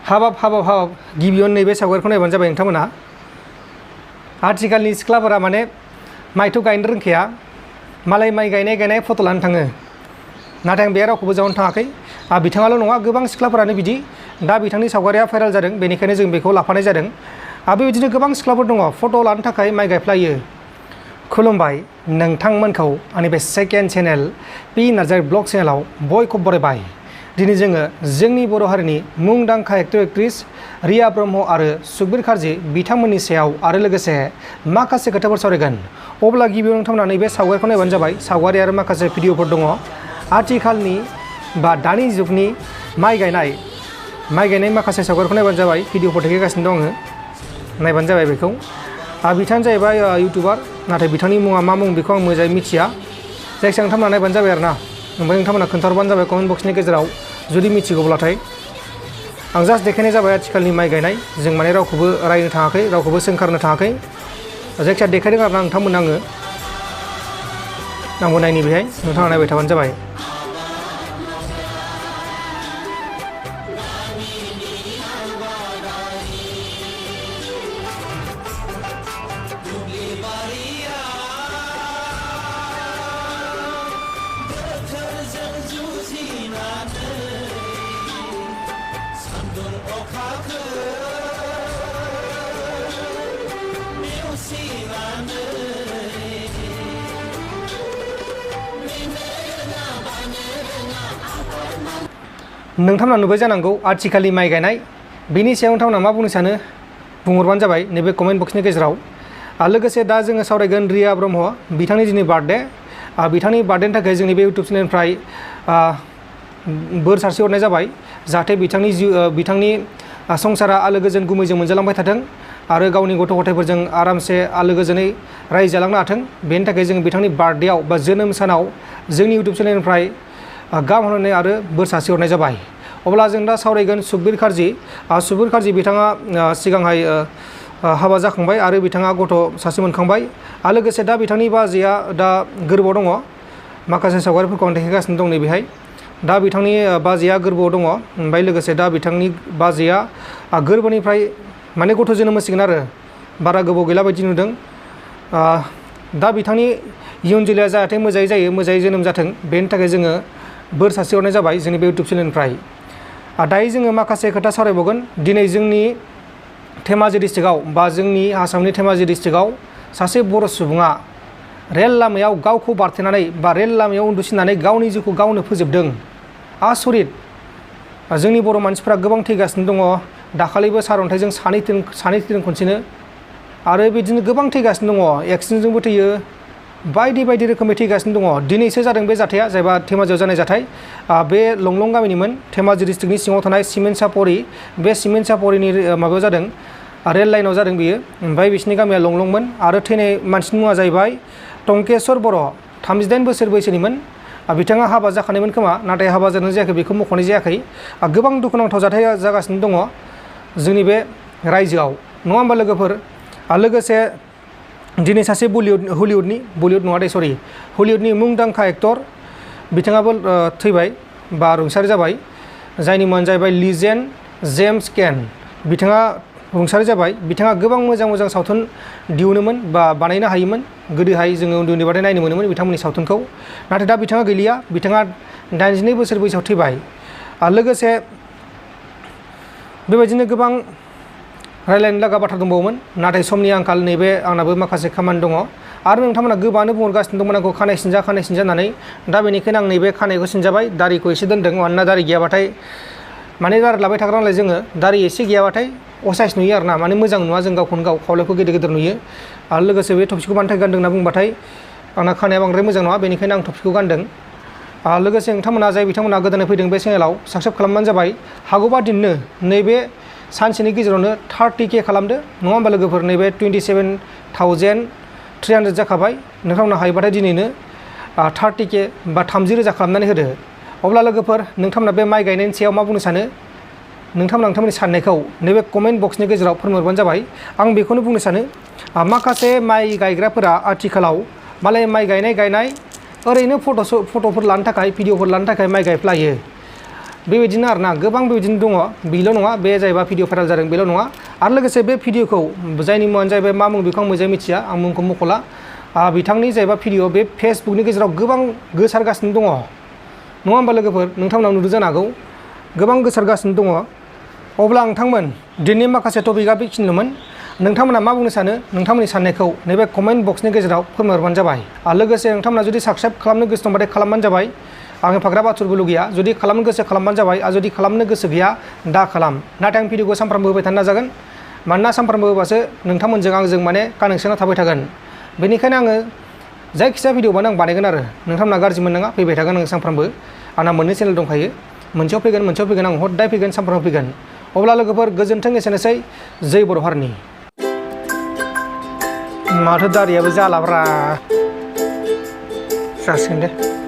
हाबाब गिबियावनो नैबे सावगारिखौ नायबानो जाबाय नोंथांमोना। आथिखालनि सिख्लाफोरा माने माइथ' गायनो रोंखाया, मालाय माइ गायनाय फट' लानो थाङो। नाथाय आं बे रावखौबो जावनो थाङाखै। बिथाङाल' नङा, गोबां सिख्लाफोरानो बिदि। दा बिथांनि सावगारिया भाइरेल जादों, बेनिखायनो जों बेखौ लाफानाय जादों। बेबायदिनो गोबां सिख्लाफोर दङ फट' लानो थाखाय माइ गायफ्लायो। खुलुमबाय नोंथांमोनखौ आंनि बे second channel P Narzary blog चेनेलाव बयखौबो बरायबाय। दिनै जोङो जोंनि बर' हारिनि मुंदांखा एक्टर एक्ट्रिस रिया ब्रह्म आरो सुकबिर कार्जि बिथांमोननि सायाव आरो लोगोसे माखासे खोथाफोर सावरायगोन। अब्ला गिबियाव नोंथांमोना नैबे सावगारिखौ नायबानो जाबाय। सावगारि आरो माखासे भिडिअफोर दङ आथिखालनि बा दानि जुगनि माइ गायनाय माखासे सावगारिखौ नायबानो जाबाय। भिडिअफोर देखायगासिनो दङ, नायबानो जाबाय बेखौ। बिथाङानो जाहैबाय इउटुबार, नाथाय बिथांनि मुङा मा मुं बेखौ आं मोजाङै मिथिया। जायखिजाया नोंथांमोना नायबानो जाबाय आरो ना। ओमफ्राय नोंथांमोना खोन्थाहरबानो जाबाय कमेन्ट बक्सनि गेजेराव जुदि मिथिगौब्लाथाय। आं जास्ट देखायनाय जाबाय आथिखालनि माइ गायनाय। जों माने रावखौबो रायनो थाङाखै, रावखौबो सोंखारनो थाङाखै। जायखिजाया देखायदों आरो ना नोंथांमोन आंबो नायनि बेहाय, नोंथाङा नायबाय थाबानो जाबाय। नोंथांमोना नुबाय जानांगौ आथिखालनि माइ गायनाय। बेनि सायाव नोंथांमोना मा बुंनो सानो बुंहरबानो जाबाय नैबे कमेन्ट बक्सनि गेजेराव। लोगोसे दा जोङो सावरायगोन रिया ब्रह्म, बिथांनि दिनै बार्थडे। बिथांनि बार्थडेनि थाखाय जोंनि बे इउटुब चेनेलनिफ्राय बोर सारस्रि हरनाय जाबाय। जाहाथे बिथांनि संसारा आलो गोजोन गुमैजों मोनजालांबाय थाथों आरो गावनि गथ' गथायफोरजों आरामसे आलो गोजोनै रायजो जालांनो हाथों। बेनि थाखाय जों बिथांनि बार्थडेआव बा जोनोम सानाव जोंनि इउटुब चेनेलनिफ्राय गाहाम हामलायनाय आरो बोर सारस्रि हरनाय जाबाय। अब्ला जों दा सावरायगोन सुकबिर कार्जि। सुकबिर कार्जि बिथाङा सिगांहाय हाबा जाखांबाय आरो बिथाङा गथ' सासे मोनखांबाय। आरो लोगोसे दा बिथांनि बाजैया दा गोरबोआव दङ। माखासे सावगारिफोरखौ आं देखायगासिनो दं नैबेहाय। दा बिथांनि बाजैया गोरबोआव दङ। ओमफ्राय लोगोसे दा बिथांनि बाजैया गोरबोनिफ्राय माने गथ' जोनोम होसिगोन आरो बारा गोबाव गैला बायदि नुदों। दा बिथांनि इयुन जोलैया जाहाथे मोजाङै जायो, मोजाङै जोनोम जाथों, बेनि थाखाय जोङो बोर सारस्रि हरनाय जाबाय जोंनि बे इउटुब चेनेलनिफ्राय। दायो जोङो माखासे खोथा सावरायबावगोन। दिनै जोंनि धेमाजि डिस्ट्रिक्टआव बा जोंनि आसामनि धेमाजि डिस्ट्रिक्टआव सासे बर' सुबुङा रेल लामायाव गावखौ बारथेनानै बा रेल लामायाव उन्दुसिनानै गावनि जिउखौ गावनो फोजोबदों। आसरित। जोंनि बर' मानसिफ्रा गोबां थैगासिनो दङ। दाखालिबो सारअन्थाइजों सानै थैदों खनसेनो, आरो बिदिनो गोबां थैगासिनो दङ। एक्सिडेन्टजोंबो थैयो, बायदि रोखोमै थैगासिनो दङ। दिनैसो जादों बे जाथाया, जायबा धेमाजियाव जानाय जाथाय। बे लंलं गामिनिमोन, धेमाजि डिस्ट्रिक्टनि सिङाव थानाय सिमेन्ट सापरि। बे सिमेन्ट सापरिनि माबायाव जादों, रेल लाइनाव जादों बियो। ओमफ्राय बिसिनि गामिया लंलंमोन। आरो थैनाय मानसिनि मुङा जाहैबाय टंकेश्वर बर', 38 बोसोर बैसोनिमोन। बिथाङा हाबा जाखानायमोन खोमा, नाथाय हाबा जादों जायाखै बेखौ मख'नाय जायाखै। गोबां दुखुनांथाव जाथाया जागासिनो दङ जोंनि बे रायजोआव, नङा होमबा लोगोफोर? लोगोसे दिनै सासे हलिउडनि मुंदांखा एक्टर बिथाङाबो थैबाय बा रुंसारि जाबाय, जायनि मुङानो जाहैबाय लिजेन्ड जेम्स केन। बिथाङा रुंसारि जाबाय। बिथाङा गोबां मोजां सावथुन दिहुनोमोन बा बानायनो हायोमोन। गोदोहाय जोङो उन्दैबाथाय नायनो मोनोमोन बिथांमोननि सावथुनखौ। नाथाय दा बिथाङा गैलिया, बिथाङा 82 बोसोर बैसोआव थैबाय। लोगोसे बेबायदिनो गोबां रायलायनो लागा बाथ्रा दंबावोमोन, नाथाय समनि आंखाल। नैबे आंनाबो माखासे खामानि दङ। आरो नोंथांमोना गोबाङानो बुंहरगासिनो दंमोन आंखौ खानाय सिनजा होननानै। दा बेनिखायनो आं नैबे खानायखौ सिनजाबाय, दारिखौ एसे दोनदों। मानोना दारि गैयाबाथाय माने दारि लाबाय थाग्रा नालाय जोङो, दारि एसे गैयाबाथाय असाइस नुयो आरो ना, माने मोजां नुवा। जों गावखौनो गाव खावलायखौ गेदेर नुयो। आरो लोगोसे बे थफिखौ मानि थाखाय गानदों होनना बुंबाथाय आंना खानाया बांद्राय मोजां नङा, बेनिखायनो आं थफिखौ गानदों। लोगोसे बिथांमोना गोदानै फैदों बे चेनेलाव साबस्क्राइब खालामबानो जाबाय। हागौबा दिननो नैबे सानसेनि गेजेरावनो 30K खालामदो, नङा होमबा लोगोफोर? नैबे 27,300 जाखाबाय। नोंथांमोना हायोबाथाय दिनैनो 30K बा 30,000 खालामनानै होदो। अब्ला लोगोफोर, नोंथांमोना बे माइ गायनायनि सायाव मा बुंनो सानो? नोंथांमोननि साननायखौ नैबे कमेन्ट बक्सनि गेजेराव फोरमायहरबानो जाबाय। आं बेखौनो बुंनो सानो, माखासे माइ गायग्राफोरा आथिखालाव मालाय माइ गायनाय ओरैनो फट'फोर लानो थाखाय, भिडिअफोर लानो थाखाय माइ गायफ्लायो। बेबायदिनो आरोना गोबां बेबायदिनो दङ बेल' नङा बे जाहैबाय भिडिअ भाइरेल जादों बेल' नङा आरो लोगोसे बे भिडिअखौ जायनि मुङानो जाहैबाय मा मुं बेखौ आं मोजाङै मिथिया आं मुंखौ मख'ला बिथांनि जाहैबाय भिडिअ बे फेसबुकनि गेजेराव गोबां गोसारगासिनो दङ नङा होमबा लोगोफोर नोंथांमोनाव नुदों जानो हागौ गोबां गोसारगासिनो दङ अब्ला नोंथांमोन दिनैनि माखासे टपिकआ बेखिनिल'मोन नोंथांमोना मा बुंनो सानो नोंथांमोननि साननायखौ नैबे कमेन्ट बक्सनि गेजेराव फोरमायहरबानो जाबाय आरो लोगोसे नोंथांमोना जुदि साबस्क्राइब खालामनो गोसो दंबाथाय खालामबानो जाबाय आं एफाग्राब आथुरबो लुगैया जुदि खालामनो गोसो खालामबानो जाबाय आरो जुदि खालामनो गोसो गैया दा खालाम नाथाय आं भिडिअखौ सानफ्रामबो होबाय थानो नाजागोन मानोना सानफ्रामबो होबासो नोंथांमोनजों आंजों माने कानेक्सना थाबाय थागोन बेनिखायनो आङो जायखिजाया भिडिअबानो आं बानायगोन आरो नोंथांमोना गाज्रि मोननाङा फैबाय थागोन आं सानफ्रामबो आंना मोननै चेनेल दंखायो मोनसेयाव फैगोन आं हदाय फैगोन सानफ्रामबो फैगोन अब्ला लोगोफोर गोजोन्थों एसेनोसै जै बर' हारिनि माथो दारियाबो जालाब्रा जासिगोन दे